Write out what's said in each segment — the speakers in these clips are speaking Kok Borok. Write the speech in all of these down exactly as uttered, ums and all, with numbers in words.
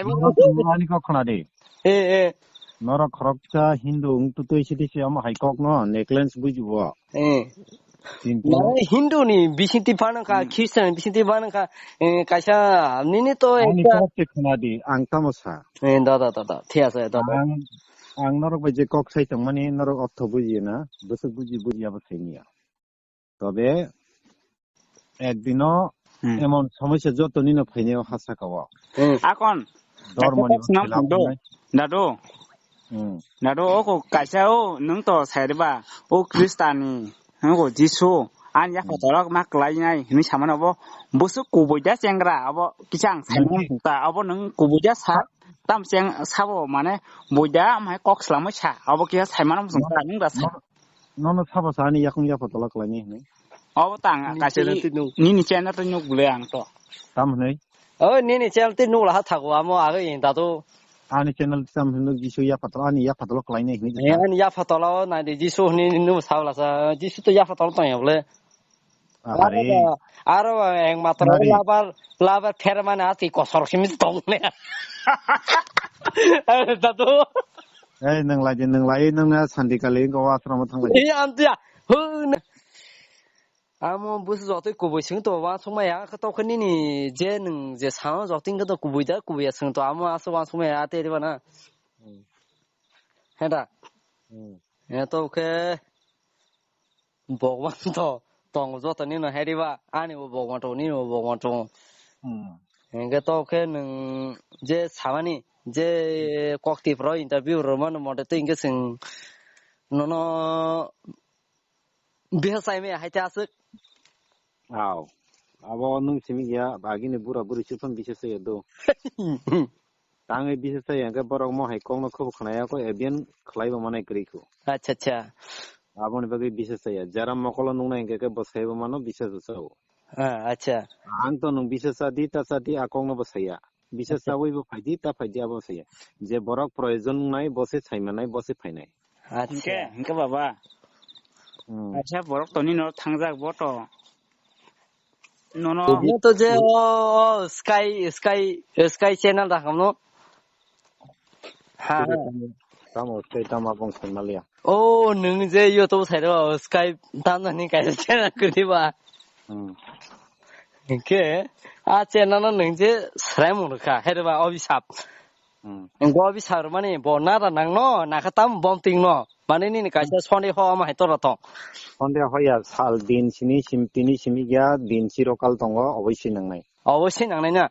Norok ani kok khna di. Eh, eh. Norok khoroksa Hindu wng tutui sidi se omo hai kok no necklace bujibo. Eh. Kintu Mane Hindu ni bisingtwi phano kha, Hmm. Christian ni bisingtwi phano kha, eh, kaisa nini to ani ekta kok se khna di, ang tamo sa. Eh, da, da, da, da. Thik ase, da, da. Ang, ang norok bai je kok sai tongmani norok ortho bujiya na, bwswk buji bujiya bo sai niya. Tobe ekdino Hmm. emon somosya joto nino phainai o ha saka o. Hmm. Akon, Dormo ni kaisa kok swnam phela phano do. Wngnai. Dadu. Hmm. Dadu, o ko kaisa o, nwng to sai riba, o Krista ni, nwng ko Jisu, ani yapha Hmm. tolok ma kwlai nai, hinwi samano bo, bwswk kubui da chengra, abo kisa ang sai Hmm. mano ta, abo nwng kubui da sa, tam cheng sabo, mane, bui da, amhai kok swlamwi sa, abo kisa sai mano Hmm. ta, nwng da sa. Nono sabo sa ani yakung yapha tola kwlaini hinwi. Obo tang Nini kaisa channel i-, twi nuk. Nini channel twi nuk bwle ang to. Tam hinwi? O nini channel twi nuk laha thago amo age in dadu. Ani channel tam hinwi Jisu yapha tola ani yapha tola kwlaini hinwi Eh, jesa. Ani yapha tola o nai di Jisu hinwi nuk sa bwla sa. Jisu to yapha tola tong ya bwle. Ahare. Aro ba, aro ba, eng matro Nari. Labar, labar pher mane ati kosor simi tong ne. Dadu. Ei, nang lai di, nang lai, nang na sandi kali ko asrama thang lai. Ei, amtia. Hu, na. Amo bus jotoi kubui sing to, wa sung ma ya, ka to ka nini je nang je sa jotoi ka to kubui da, kubui ya sing to, amo aso wa sung ma ya, te di ba na. Hmm. Heda. Hmm. Ya to ke. Bhagwan to tongo joto nino heriba, ani bo Bhagwan tongo, nini bo Bhagwan tongo. Hmm. Hingke to khe nwng je samani, je kok tipra interview rwmani mote twi hingke chwng nono bisa chaimaya hai te aswk. Aw. Abo nwng simi ya, bagini bura buri chwphang bisa chaya do. Tangwi bisa chaya hwnkhe borok mo hai kokno khubu khwnaya kho, abiyan khlaibo manai kwrwi kho. Acha, acha. Aboni bagwi bisa chaya. Jara mokolo nuknai hwnkhe khe bwsaibo mano bisa chao. Ah, acha. Ang to nwng bisa cha di, ta cha di, a kokno bo saya. Bisa Acha. Chawi bo phai di, ta phai di, abo saya. Je borok proyojon nai, bo se sai manai, bo se phainai. Acha. Hwnkhe, hwnkhe baba. Hmm. Acha borok toni no thangjak bo to. Nono. Mo to je o, o, Sky, Sky, Sky channel da hamno. Ha. Tamo, tamo, tamo, tamo, abong sanmaliya. O, nwng je YouTube sai rw, Sky tamnani kaisa channel kwrwi ba. Hmm. Hwnkhe, a channel no nwng je sraimung rwkha, hai rw ba, Obisap. Hmm. Bo bisa rwmani bo nara nangno, nakha tam bom tingno. Mane nini kaisa Sunday ho ama hai tora tong. Sunday ho ya sal din sini sim tini simi ya din siro kal tongo, oboi si nangnai. Oboi si nangnai na.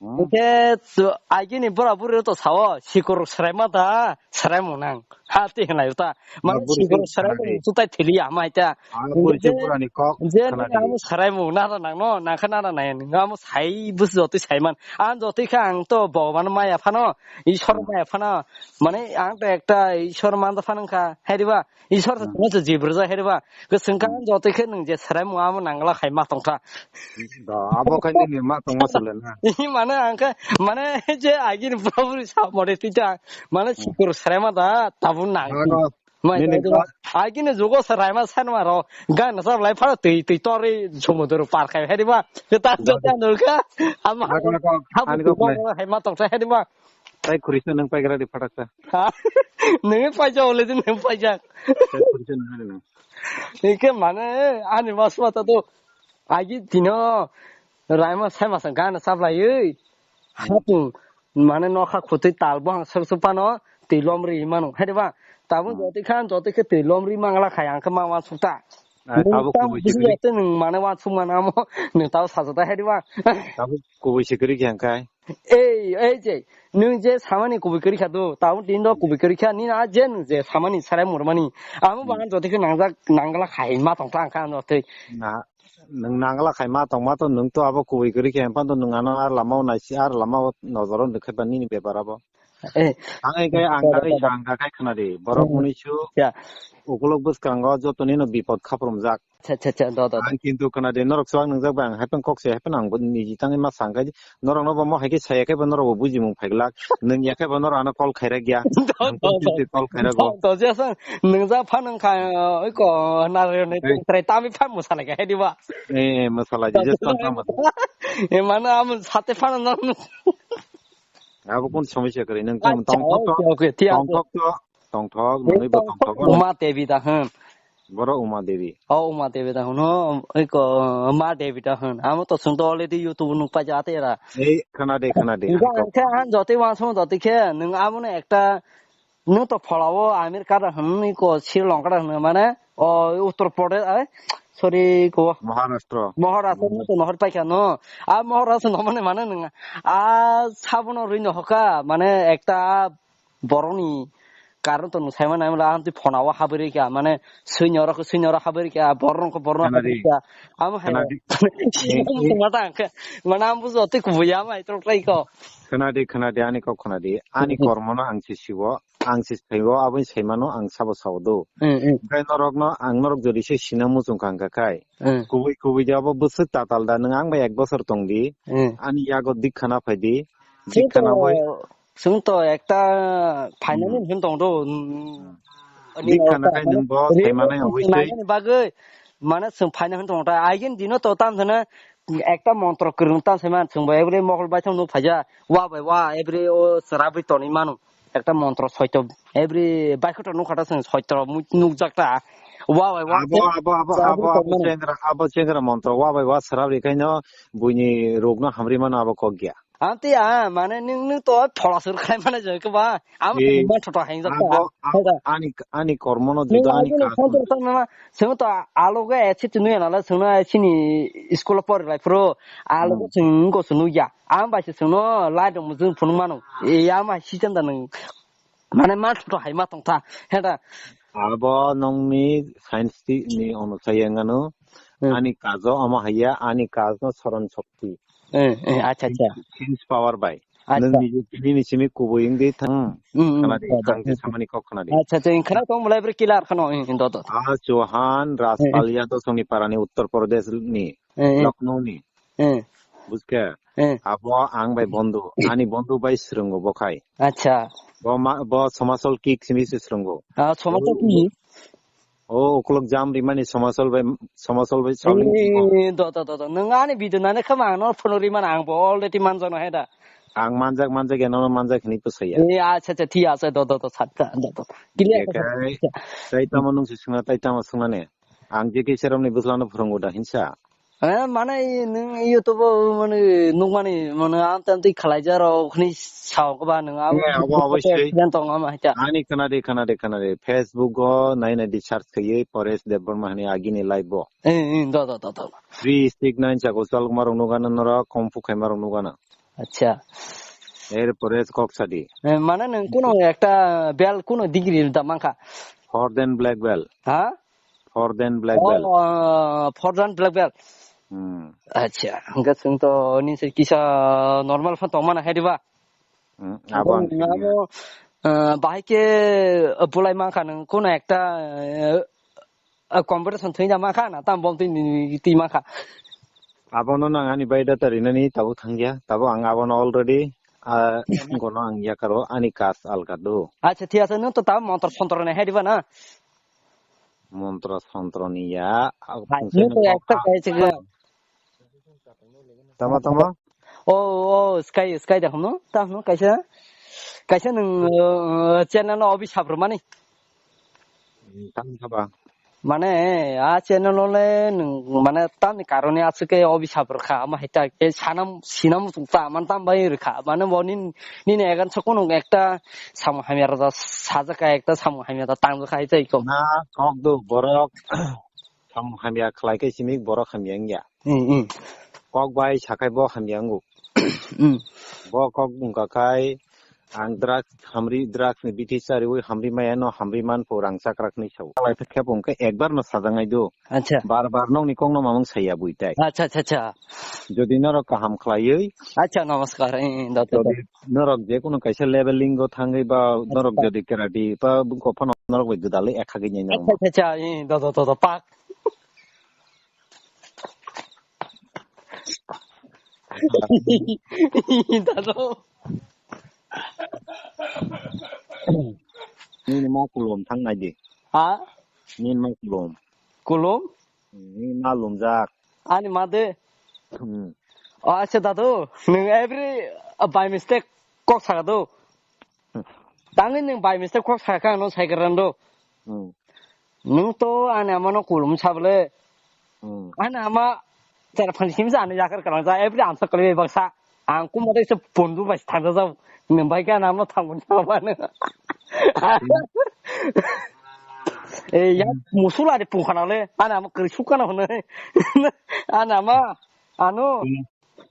Hmm. Hwnkhe to agini bura buri to sao, sikur sraima da, sraimung nang. Ha, te hinlai ta. Mane buri sikur sraimung khna di. Tutai thili ama hai ta. Ang buri se burani kok je khna di. Amo sraimung nara nangno, nakha nara nai. Amo sai bus jotoi saiman. Ang jotoi kha ang to Bhagwan maya phano, Ishwar Hmm. maya phano, mane ang to ekta Ishwar manda phano wngkha, hai diba? Ishwar se Hmm. Tongma se jibru ja, hai diba? Ke sengkha Hmm. Ang jotoi khe nwng je srai mung amo nangla khai ma tongkha. Da, abo khai nini ma tongma sole na. Mane ang khe, mane je agini bura buri sa mode tita, mane Hmm. Sikur srai ma da, tabun nang. Ago, Mai nini da, ka- agini jugo srai ma san ma ro, gan sa lai phara twi, twi tori sumudru par khai, hai diba? Ke ta Da, jo da. Ta nurkha, ama Ago, ago, habu ani kok nai. Hai ma tongkha, hai diba? Tai khuri se nwng paigra di phatak sa. Ha? Nwng paijak, ole din nwng paijak. Tai khuri se nwng hari nwng. Hingke mane ani mas mata to agi tino raima sai masa gana sablai oi. Hmm. Hapung mane nokha khutui tal bo ang sok sok pano twi lom ri mano. Hai de ba? Tabuk Hmm. Jotoi khan jotoi khe twi lom ri mangla khai ang khe ma wan sukta. Ai, nwng tabuk tam kubui bisi sikri. Jotoi nwng mane wan suk mana amo nwng tabuk sajata hai de ba? Tabuk kubui sikri khe ang khai. Ei, ei je, nwng je samani kubui kwrwi kha do, tabuk tini do kubui kwrwi kha, nini a je nwng je samani sarai murmani. Amo Hmm. Bahan jotoi khe nangjak, nangla khai ma tong tang kha ano tei. Na, nwng nangla khai ma tong ma to, nwng to abo kubui kwrwi khe, empan to nwng ano ar lama o naisi, ar lama o nojor o nukhe ba nini bepar abo. Eh. Ang ai khe, ang Toro, toro. Ang khe khna di, borok Hmm. Muni su Ya. Ukulok bwskango jotoni no bipod khaprum jak. Cha, cha, cha, do, do, do. Ang kintu khna di, norok swk nwngjak bai ang haphang kok se, haphang ang bo niji tangwi ma sang khai di. Norok no bo mo hai khe saya khe bo norok bo bujimung phai glak. Nwng ya khe bo norok ano call khaira gya. Do, Ang do, kok do. Kintu call khaira go. Do, do, je sang nwngjak phan wng kha, oi ko, na re ne Ei. Trai tami phan mo salai kha, hai di ba? Eh, mo salai di, je Do, do, ton do. Tamo. E mano am sate phan no. Abo kun somosya kwrwi? Nwng tong, acha, tongthok to, okay, okay, thik ase. Tongthok to, tongthok, nwngwi bo tongthok, tongthok, Uma Devi da hwn. Borok Uma Devi. O, Uma Devi da hwn, ho, oi ko, Ma Devi da hwn. Amo to chwng to already YouTube nuk pai ja te ra. Ei, khna de, khna de, ani kok. Ang khe ang jotoi wansong jotoi khe, nwng amo no ekta, nwng to phola o Amir Kara hwn, oi ko Sri Lanka da hwn, mane, o, Uttar Pradesh, ai, sorry, ko. Maharashtra. Maharashtra no to nohor pai kha no. A Maharashtra no mane, mane nwng, a sabono rwi no hoka, mane ekta borokni karon to nwng sai mano, amla amtwi phonao habwi rwkha, mane, swinorok, swinorok habwi rwkha, borokno, borokno habwi rwkha. Amo hai rok. Khna di. Mane, ang bujo, twi kubui ya, mai, tok, tok, ko. Khna di, khna di, ani kok khna di. Ani kormono ang se siwo, ang se saiwo, aboni saimano ang sabo sao do. Hmm, hmm. Omohai norokno, ang norok jodi se sina muchung kha hwnkha khai. Hmm. Kubui, kubui de abo bwswk tatal da, nwng ang bai ek bosor tong di. Hmm. Ani yago dik khna phai di. Dik khna bai. Chwng to ekta final ni hin tong do. Dik khana khai nwng bo thaimanai obviously. Bagwi mane chwng final hin tong ta. Aigin dino to tam thana ekta montro kwrwng tam sai man chwng bo every mokol bai thang nuk phaija. Wa bai wa every o chwrabwi toni manu. Ekta montro soito every bai khoto nuk khata chwng soito nuk jak ta. Wa bai wa. Abo, abo, abo, abo, abo chengra, abo chengra montro wa bai wa chwrabwi khaino buini rokno hamri mano abo kok ya. Amtwi a, mane nwng, nwng to phola sur khai mane joi khe ba. Amo ma thoto haingjak ta. Ani, ani kormo no juda ani ka. Sengto alogo esi tunu ya nala sengna esini school por lai pro. Alogo sengko sunu ya. Am bai se sengno lai dong mujung phunung mano. E ama si chanda nwng. Mane ma thoto hai ma tong ta. Heda. Abo nongni science ni ono sayangano. Ani kajo omo haiya, ani kajno soron shokti. Eh, eh, acha, acha. Hinge power bai. Acha. Nwng nini, nini simi kubui wngdi thang. Hmm, hmm, khna di, acha, ang je samani kok khna di. Acha, acha, khna tong mulai bre kilar khno, eh, do, do. A Chauhan, Rajpal Yadav songni parani Uttar Pradesh ni, Lucknow ni. Eh. Bujkha? Eh. Abo ang bai bondhu, ani bondhu bai swrwngo bo khai. Acha. Bo ma, bo somasol ki simi se swrwngo. Ah, somasol ki? O uklok jam rimani somasol bai, somasol bai soling. Eh, do, do, do, do. Nwng ani video nani khama ang no phone rimani ang bo already manjak no hai da. Ang manjak, manjak ya, no manjak hini pusaya. Eh, acha, acha, thik ase, do, do, do, sat, do, do. Clear. Tei tamo nwng se swngna, tei tamo swngna ne. Ang je kisa romni bwsla no phwrwngo da hinsa. Eh, mane, nwng YouTube o, mane, nukmani, mane, amtwi amtwi khlaijarok hwnwi sao khe ba nwng abo. Eh, abo, abo, accident tong ama hacha. Ani khna di, khna di, khna di. Facebook o nai nai di search khaiwi Paresh Debbarma hwnwi agini live bo. Eh, eh, do, do, do, do. Three six nine chakosal kumarok nukgana norok, kung fu khaimarok nukgana. Acha. Er pore kok sadi. Eh, mane nwng kuno ekta belt kuno degree da mankha? Fourth dan black belt. Ha? Fourth dan black belt. Oh, fourth dan black belt. Hmm. Acha, hwnkhe chwng to nini se kisa normal phan tongmana hai diba? Hmm, abo ang sini. Abo, eh, bahai khe, eh, bulai mankha nwng kuno ekta, eh, eh, competition thwina mankha na tam bom twi, twi mankha. Abono nang ani bai data rinani tabuk thangya. Tabuk ang abono already, ah, gono ang yakaro ani kas alka do. Acha, thik ase, nwng to tabuk montro sontro nai hai diba na? Montro sontro ni ya, ah, hai, pungsa nwng to nwng ekta kok kai chigla. Tama, tama? O, o, sky, sky da hwno, ta hwno kaisa, kaisa nwng, uh, channel no obi sabrumani. Hmm, tang saba. Mane, a channel no le nwng, mane, tamni karone aswk khe obi sabr kha, ama hita khe sanam, sinam sukta, man tam bai rwkha, mane, bo nin, nini egan sokno ekta samung hamya rwda sajak kha, ekta samung hamya da tang kha, hai chai ko. Na, kok do, borok, samung hamya khlai khe simi borok hamya wngya. Hmm, hmm. Kok bai sakhai bo hamya wngo. Hmm. Bo kok wngkha khai ang drugs hamri, drugs ni bithi chariwi hamri maya no hamri man pho rang chakrak ni sao. Lai khe khe bo wngkha ekbar no sajangai do. Acha. Bar bar nokni kok no mamung saya bui tai. Acha, acha, acha. Jodi norok kaham khlaiwi. Acha, namaskar. Eh, eh, do, do, do. Jodi norok je kono kaisa leveling o thangwi ba norok jodi karate ba bwkha phano norok bai gwdalwi ekha gwi nai norok. Acha, acha, acha. Eh, do, do, do, do. Pak. Dado. Nini ma kulum thang nai di. Ha? Nini ma kulum. Kulum? Nini ma lumjak. Ani ma de. Hmm. O, acha, dado. Nwng every, uh, by mistake kok saka do. Tangwi nwng by mistake kok saka ang no sai kwrwng do. Hmm. Nwng to ani ama no kulum sa bole. Hmm. Ani ama chera phan sim sa ani yakar kalang sa every answer kali baksa. Ang kuma dai se pondu bai thang sa nwng bai ka nam no thang bun sa ba ne. E ya musula de pung khana le. Ani ama kri sukana hone. Ani ama ano.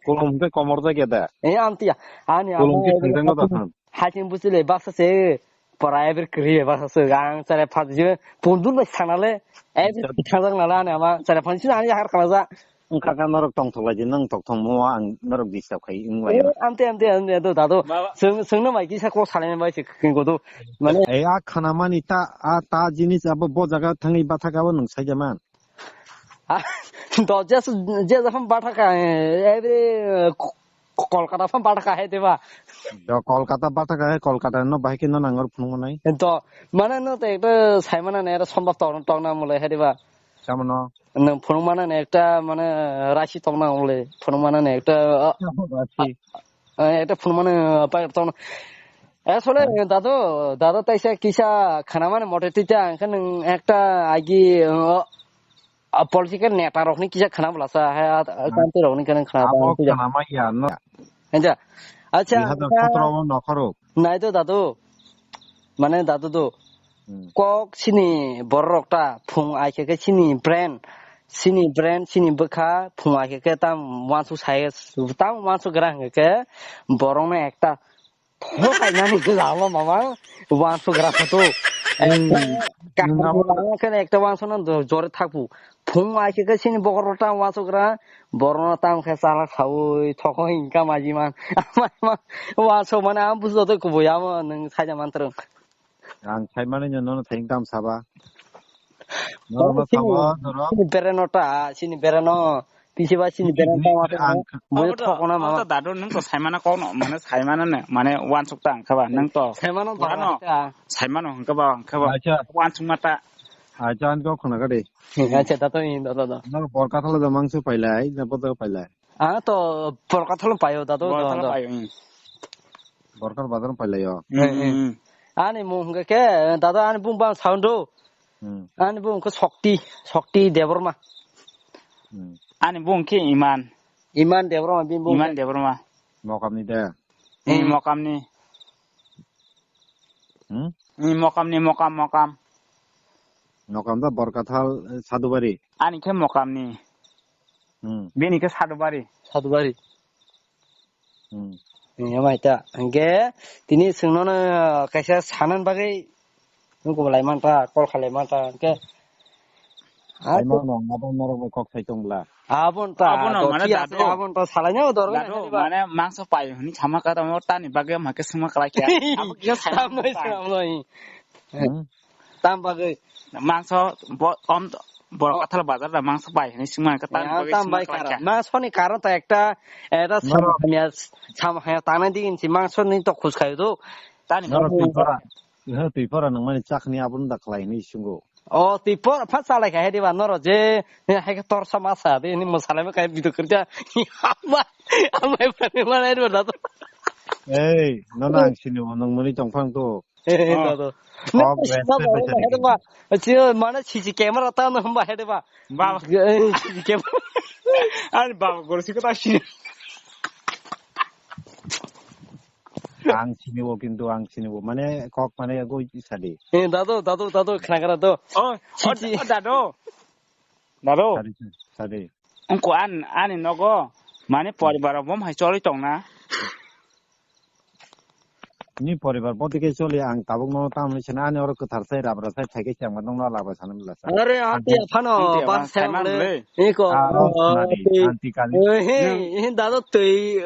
Kolom hwnkhe komor jaga da. E amtiya. Ani Kolom amo khe thangjakno da thang. Haching buchile baksa se pora eber kri baksa se ang chare phat je pundur bai sanale eber thangjakna la ani ama chare phan sin ani har kala ja. Wngkha kha norok tongthok lai di, nwng tongthok mo ang norok disturb khai wng lai. E amte amte amte do dado. Baba. Sung sungno mai kisa kok salai bai se king kodo. Mane e a khana mani ta a ta jinis abo bo jaga thangwi bathak abo nwng sai jaman. Ah, do je je je pham bathaka, eh, every, eh, Ko-, Kolkata pham bathaka hai diba? Do Kolkata bathaka hai, Kolkata no bahai khe no nangor phunuk manai. Do mane no te ekta sai mana ne era sombab tok tok na mole hai diba? Samono. No phunuk mana ne ekta mane rasi tok na mole phunuk mana ne ekta, ah, Rasi. Eh, ekta phunuk mana, ah, pai tok na. Eh, sole, Hai. Dado, dado taisa kisa khana mane mote tita ang khe nwng ekta agi, ah, a political neta rokni kisa khna bwlasa, hai, a, a, Hmm. Kanti rokni kisa khna Abo bwlasa. Khna ma ya no. Enja. Acha, Dui hazar sotro o nokhorok. Nai do dadu. Mane dadu do. Hmm. Kok sini borok ta phung ai khe khe sini brand, sini brand, sini bwkha phung ai khe khe tam wansu sai, tam wansu gra hwnkhe khe borok no ekta Bo kainani lama mama, uansugra photo. Hmm. Ekta uansukna jore thakpu. Phung ai khe sini bokhorok tang uansugra, borokno tang khe chala saui, thokho hingka maji man. Uansuk mane ang bujo tei kubui amo nwng saida mantwrwng. Ang saimani no nono thayung tam saba. Norok no sabo, norok. Sini bereno ta, sini bereno. Pisi ba sini bereno ta, ang, ang, bui thokona mama. Dadu, nung to saimana kok no, mane saimana ne, mane uansuk ta ang khaba, nung to. Saimano purano, ta. Saimano hingka ba, hingka ba. Acha. Uansuk mata. Acha, ang kok khona kade. Acha, ta to in, ta to, ta. Norok borkathalo da mangso pailai, na bodo pailai. Ah, to borkathalo paio, ta to, ta to. Borkathalo paio, hmm. Borkar bazar pailai o. Hmm, hmm, hmm. Ani mung hingke, ta to ani bung bang sound do. Hmm. Ani bung khe Shakti, Shakti Debbarma. Hmm. Ani bung khe Iman. Iman Debbarma, bini bung Iman khe. Debbarma. Mokamni de. Hmm, hmm. Mokamni. Hmm? Hmm, Mokamni, Mokam, Mokam. Mokam da Borkathal, eh, Sadubari. Ani khe Mokamni. Hmm. Bini khe Sadubari. Sadubari. Hmm. Ni amai ta. Hingke tini chwngno no kaisa sanan bagwi nungkukgo lai manta, call khalai manta, hingke. Saimano, abo norok bai kok sai tongla. Abon ta, abono mane dati ase, dadu. Abon ta salaino dorgani dadu, hariba. Mane mangso pai hwnwi sama ka tamo tani bagwi ama khe swngma kalai khe. Abo kisa saimano. Tamoi ta. Samoi. Hmm? Tam bagwi. Mangso bo-, om, Borkathal bazar da mangso bai hwnwi swngma ka tani bagwi tam swngma bai kalai kara. Khe. Mangsoni karon ta ekta, eta sam hamya, sam hamya tanai digin si mangso ni to khus khayo do. Tani norok bagwi. Twi pora. Iha twi pora nang mani chakni abun da khlai hwnwi swnggo. O, twi por pha chalai kha, hedi ba, noro je, he, hai khe torsa ma sa de, ni mwsalai ma kha, video khirja. Ama, ama, ama, ama, ama, ama, ama. Ei, no, no, ang sini bo, nang mani tong phang to. He, he, oh. To, to. Oh, no, respect, no, respect, no, respect. He, ba, chi, mane, C C camera ta, no, ba, he, ba. Ba. Eh, C C camera. Ani baba, goro si kota sini. Ang sinibo kintu ang sinibo. Mane kok mane goi sadi. Eh, dado, dado, dado, khna khna do. Oh, oh, siji. Oh, dado. Dado. Sadi, sadi. Ungko an, ani nogo, mane poribar bom hai choli tongna. Ni poribar botike choli ang tabuk no tamni sina ani oro kwthar sai rabra sai thaike changma nongno laba sanam lasa. Are, anti aphano, anti ban aphan, sai sai man le. Iko. Ah, oh, oh, anti, tei. Anti kali. Eh, he, he, dado tei.